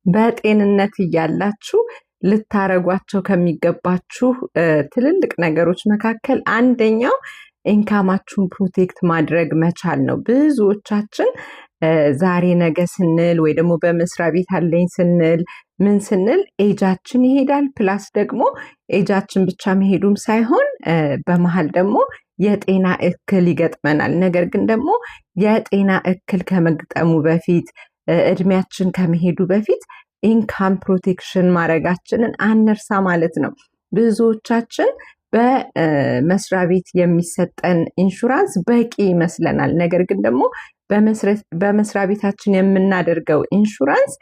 በጤንነት እያላችሁ ልታረጓቸው ከሚገባችሁ ትልልቅ ነገሮች መካከል አንደኛው income ኣችሁን protect ማድረግ መቻል ነው። ብዙዎቻችን ዛሬ ነገ ስንል ወይ ደግሞ በመስሪያ ቤት አለኝ ስንል ምን ስንል age ኣችን ይሄዳል። Plus ደግሞ age ኣችን ብቻ መሄዱም ሳይሆን በመሀል ደግሞ የጤና እክል ይገጥመናል። ነገር ግን ደግሞ የጤና እክል ከመግጠሙ በፊት፣ እድሜያችን ከመሄዱ በፊት income protection ማድረጋችንን አንርሳ ማለት ነው። ብዙዎቻችን በመስሪያ ቤት የሚሰጠን ኢንሹራንስ በቂ ይመስለናል። ነገር ግን ደግሞ በመስሪያ ቤታችን የምናደርገው ኢንሹራንስ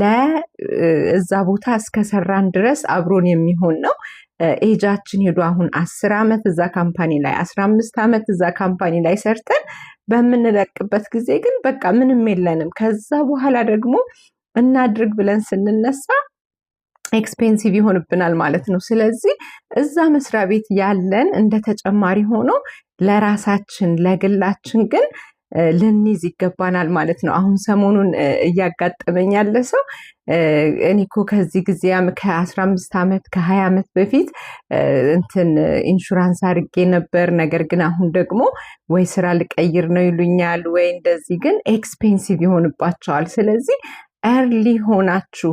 ለእዛ ቦታ እስከሰራን ድረስ አብሮን የሚሆን ነው። Age ኣችን ሄዶ አሁን 10 ዓመት እዛ company ላይ፣ 15 ዓመት እዛ company ላይ ሰርተን በምንለቅበት ጊዜ ግን በቃ ምንም የለንም። ከዛ በኋላ ደግሞ እናድርግ ብለን ስንነሳ expensive ይሆንብናል ማለት ነው። ስለዚህ እዛ መስሪያ ቤት ያለን እንደ ተጨማሪ ሆኖ ለራሳችን ለግላችን ግን ልንይዝ ይገባናል ማለት ነው። አሁን ሰሞኑን እያጋጠመኝ ያለ ሰው እኔ እኮ ከዚህ ጊዜ ከ15 ዓመት ከ20 ዓመት በፊት እንትን ኢንሹራንስ አድርጌ ነበር፣ ነገር ግን አሁን ደግሞ ወይ ስራ ልቀይር ነው ይሉኛል ወይ እንደዚህ፣ ግን expensive ይሆንባቸዋል። ስለዚህ early ሆናችሁ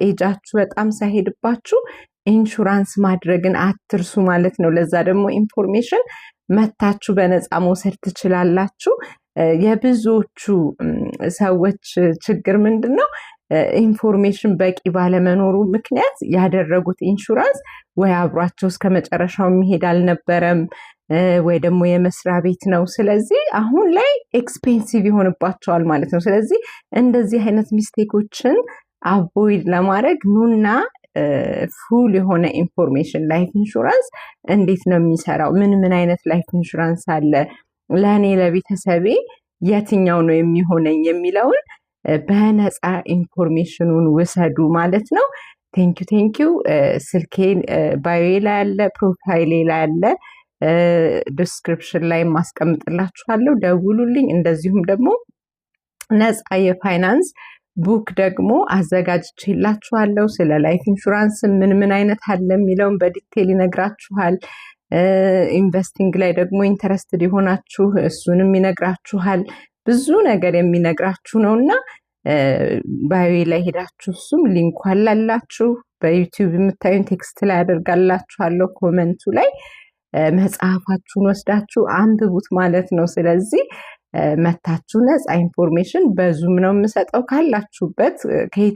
age ኣችሁ በጣም ሳይሄድባችሁ ኢንሹራንስ ማድረግን አትርሱ ማለት ነው። ለዛ ደግሞ information መታችሁ በነፃ መውሰድ ትችላላችሁ። የብዙዎቹ ሰዎች ችግር ምንድን ነው? Information በቂ ባለመኖሩ ምክንያት ያደረጉት ኢንሹራንስ ወይ አብሯቸው እስከ መጨረሻው የሚሄድ አልነበረም፣ ወይ ደግሞ የመስሪያ ቤት ነው። ስለዚህ አሁን ላይ expensive ይሆንባቸዋል ማለት ነው። ስለዚህ እንደዚህ አይነት mistake ኦችን avoid ለማድረግ ኑና full የሆነ information life insurance እንዴት ነው የሚሰራው፣ ምን ምን አይነት life insurance አለ፣ ለእኔ ለቤተሰቤ የትኛው ነው የሚሆነኝ የሚለውን በነፃ information ኑን ውሰዱ ማለት ነው። Thank you, thank you። ስልኬን bio ዬ ላይ ያለ፣ profile ኤ ላይ ያለ፣ description ላይ ማስቀምጥላችኋለሁ። ደውሉልኝ። እንደዚሁም ደግሞ ነፃ የ finance book ደግሞ አዘጋጅቼላችኋለሁ። ስለ life insurance ምን ምን አይነት አለ የሚለውን በ detail ይነግራችኋል። Investing ላይ ደግሞ interested የሆናችሁ እሱንም ይነግራችኋል። ብዙ ነገር የሚነግራችሁ ነው እና bio ዬ ላይ ሄዳችሁ እሱም link ኡ አላላችሁ። በ YouTube የምታዩን text ላይ አደርጋላችኋለሁ፣ comment ኡ ላይ መጽሐፋችሁን ወስዳችሁ አንብቡት ማለት ነው። ስለዚህ መታችሁ ነፃ information በ Zoom ነው የምሰጠው። ካላችሁበት ከየትም